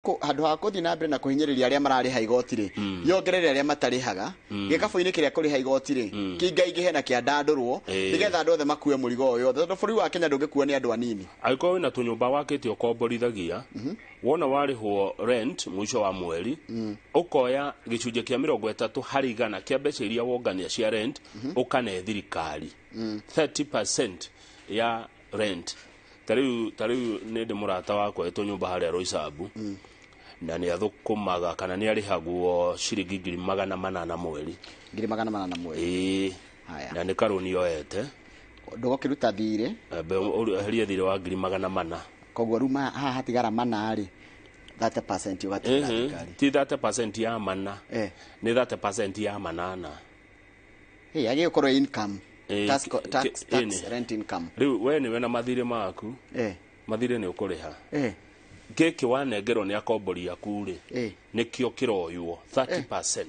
Handũ ha kũthiĩ na mbere na kũhinyĩrĩria arĩa mararĩha igoti rĩ, yongerere arĩa matarĩhaga gĩkabũ-inĩ kĩrĩa kũrĩha igoti rĩ, kĩingaingĩhe na kĩandandũrwo, nĩgetha andũ othe makue mũrigo ũyũ wothe, tondũ bũrũri wa Kenya ndũngĩkuo nĩ andũ anini. Angĩkorwo wĩna tũnyũmba wakĩte ũkomborithagia, wona warĩhwo rent mũico wa mweri, ũkoya gĩcunjĩ kĩa 30% kĩa mbeca iria wongania cia rent, ũkane thirikari 30% ya rent. Ta rĩu nĩ ndĩ mũrata wakwa wĩ tũnyũmba harĩa Roysambu, na nĩ athũkũmaga kana nĩ arĩhagwo ciringi 800,000 mweri. 800,000 mweri? Ĩĩ. Haya. Na nĩ karũni oete. Ndũgũkĩruta thirĩ. Eherie thirĩ wa 400,000. Koguo rĩu haha hatigara mana rĩ, 30% ũgatigĩra thirikari. Ti 30% ya mana. Nĩ 30% ya manana. Hey, agĩgĩkorwo income. Tax, tax, tax, rent income. Rĩu we nĩwe na mathirĩ maku. Mathirĩ nĩ ũkũrĩha. Gĩkĩ wanengerwo nĩ akombori aku rĩ, nĩkĩo kĩroywo 30%.